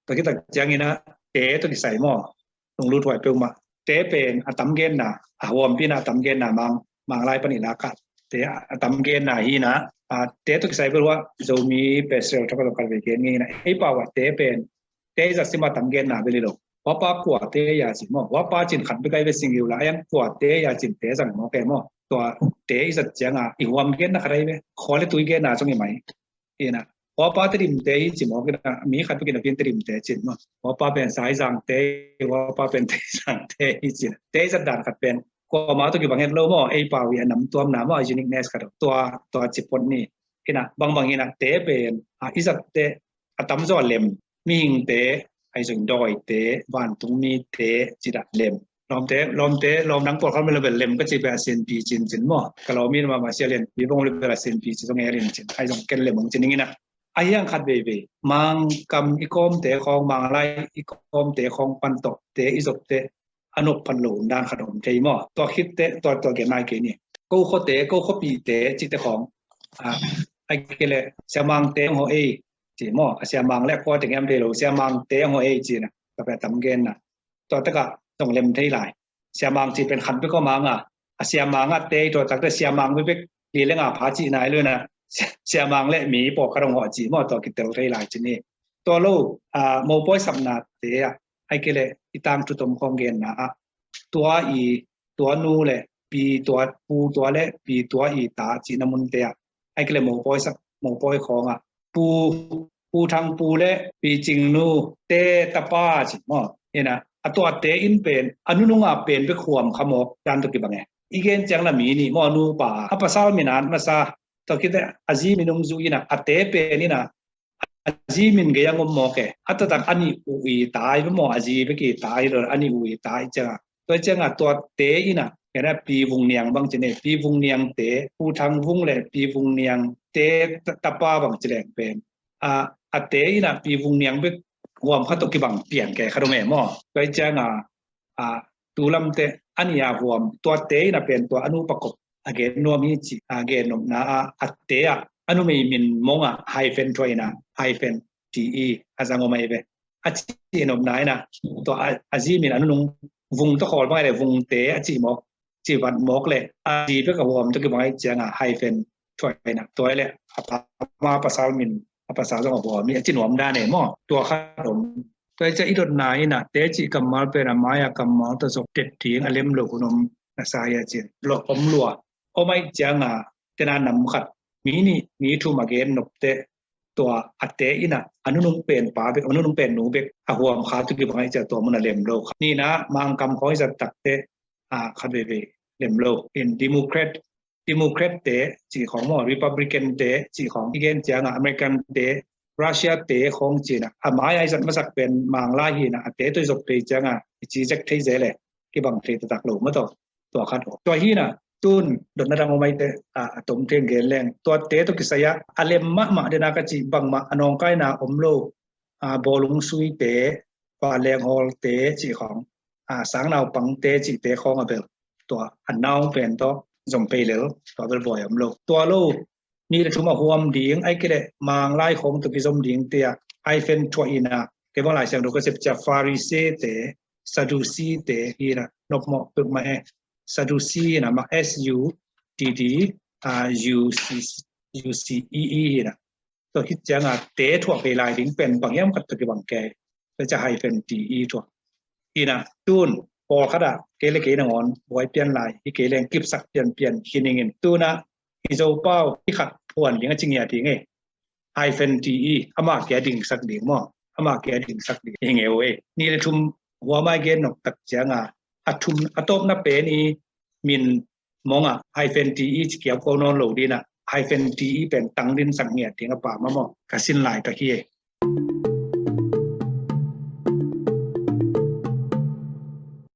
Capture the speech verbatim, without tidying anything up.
Tua khit tak ciangin ah te tawh kisai maw, lunglut huai peuhmah. Te pen a tam genna, a huampi in ah a tam genna, Mang, Manglai pan i lak ah te a tam genna hi in ah, a, te tawh kisai bel uh ah Zomi Pastor Thakha tawh khat vei gen ngei in ah, ei pau ah te pen te i zat sim a tam genna bel hi lo. Huapa kua te ia ci maw, huapa cin khat bek ai ve, singular, a iang kua te ia cin te zang mawk e maw. Tua te i zat ciang a i huam genna khat ai ve, khua le tui genna zong hi mai. Hi in ah, huapa Tedim te hi ci mawk in ah, mi khat bek in ah Tedim te cin maw. Huapa pen Saizang te, huapa pen Teizang te hi ci in ah, te i zat dan khat pen kuamah tawh kibang het lo maw, ei pau i a nam tuamna maw, a uniqueness khat. Tua, tua ci phot ni. Hi in ah, bangbang hi in ah te pen, a, i zat te a tamzaw a lem, mihingte, ahi zong dawite, vantungmite, ci dah lem. Lawmte, lawmte, lawm dang pawlkhat om leh bel lem ka ci pen a sinpi cincin maw. Ka lawm in mahmah Sia Lianpi bang om leh bel a sinpi ci zong e lincin. Ahi zong ken lem hong ci ning in ah. A hiang khat veivei, Mangkam i kawmte khawng, Manglai i kawmte khawng pan tawh te i zopte a nop phat lo dan khat om thei maw. Tua khit teh, tua, tua gen nai kei ni. Ko khuate, ko khuapite cihte khawng, a, ahih kei leh Sia Mangte hong hawh ei ci maw. A Sia Mang le a khua teng hiam thei lo, Sia Mangte hong hawh ei ci in ah, tua pen a tam genna. Tua tak ah zong lem thei lai. Sia Mang cih pen khat bek om hang a, a Sia Mang a te i tuah tak teh Sia Mang bekbek li le nga pha cih nai lo in ah, Sia, Sia Mang le mi pawlkhat hong hawh ci maw, tua kitel thei lai ci ni. Tua lo, a, mopawi sapnate ah, ahih kei leh i tangthu tom khawng genna ah, tua i, tua nu le pi tua, pu tua le pi tua i ta cihna munte ah, ahih kei leh mopawi sap, mopawi khawng ah, pu, Pu Thang Pu le Pi Cing Nu te tapa ci maw. Hi in ah, a tuate in pen a nunung a pen bek huam kha mawk dan tawh kibang e. I gen ciang la mi nih maw, a nupa, a pasal min at masa, tua khit teh a zi min hong zu in ah, a te pen in ah a zi min gei a ngom mawk e. A taktak a nih uh i ta hi ve maw, a zi bek i ta hi lo, a nih uh i ta hi ciang a. Tua ciang a tuate in ah, kei na Pi Vung Niang bang ci ni, Pi Vung Niang te, Pu Thang Vung le Pi Vung Niang te ta-, tapa bang ci leng pen, a, a te in ah Pi Vung Niang bek huam kha tawh kibang piang kei khat om e maw. Tua ciang a, a, tu lam teh a nih a huam, tuate in ah pen tua a nupa kop a gen nuam hi ci, a, gen nopna ah, a te ah a numei min mong ah hyphen thuah in ah, hyphen T E a zang om ahi ve. A cih nopna in ah, tua a, a zi min a nunung, Vung tawh khawl bang ahih leh Vungte a cih mawk, cih vat mawk leh, a zi bek a huam tawh kibang ahih ciang a hyphen thuah in ah, tua ahih leh a pa, ama pasal min, a pasal zong a huam hi a ci nuam dan e maw. Tua khat om. Tua ahih ciang i dotna in ah, te cih kammal pen a mai-a kammal tawh zop det ding a lem lo hun om na sa hia ci. Lo om lua. Om ahih ciang a, tena nam khat, mi nih, mi thum a gen nop teh, tua a te in ah a nunung pen pa bek, a nunung pen nu bek a huam kha tawh kibang ahih ciang tua mun a lem lo kha. Nihna, Mangkam khawng i zat tak teh, a, khat veivei lem lo. In Democrat, Democrat te cih khawng maw, Republican te cih khawng i gen ciang a, American te, Russia te khawng ci in ah, a mai-a i zat masak pen Manglai hi in ah, a te tawh i zop thei ciang a, i ci zek thei zel e, kibang thei taktak lo maw tua. Tua khat aw. Tua hi in ah, tun dotna dang om ahih teh, a, a tom thei gen leng. Tuate tawh kisai ah a lem mahmah dena ka cih bangmah a nawngkaina om lo, a, Bawlung Suite, Vanleng Hawlte cih khawng, a, Sangnaupangte cihte khawng a bel, tua a nau pen tawh zom pei lel, tua bel buai om lo. Tua lo, nih le thum a huam ding, ahih kei leh Manglai khawng tawh kizom ding te ah hyphen thuah in ah, kei bang Lai Siangtho ka sep ciang Pharisee te, Sadducee te hi in ah, nopmawh peuhmah e. Sadducee hi in ah, mah S U D D, a, U C, U C E E hi in ah. Tua khit ciang a te thuah kei lai ding pen bang hiam khat tawh kibang kei. Tua ciang hyphen T E thuah. Hi in ah, tun pawlkhat ah kei le kei nangawn buai pian lai hi kei leng, kipsak pianpian hi ning in. Tun ah i Zopau i khat phuan ding a ci ngiat ding e. Hyphen T E, amah kia dingsak ding maw. Amah kia dingsak ding hi ngeu e. Nih le thum huam a i gen nop tak ciang a, a thum, a tawpna pen i min mong ah hyphen T E ci kiap ko nawn lo ding in ah, hyphen T E pen tang dinsak ngiat ding a pha mah maw. Ka sin lai tak hi e.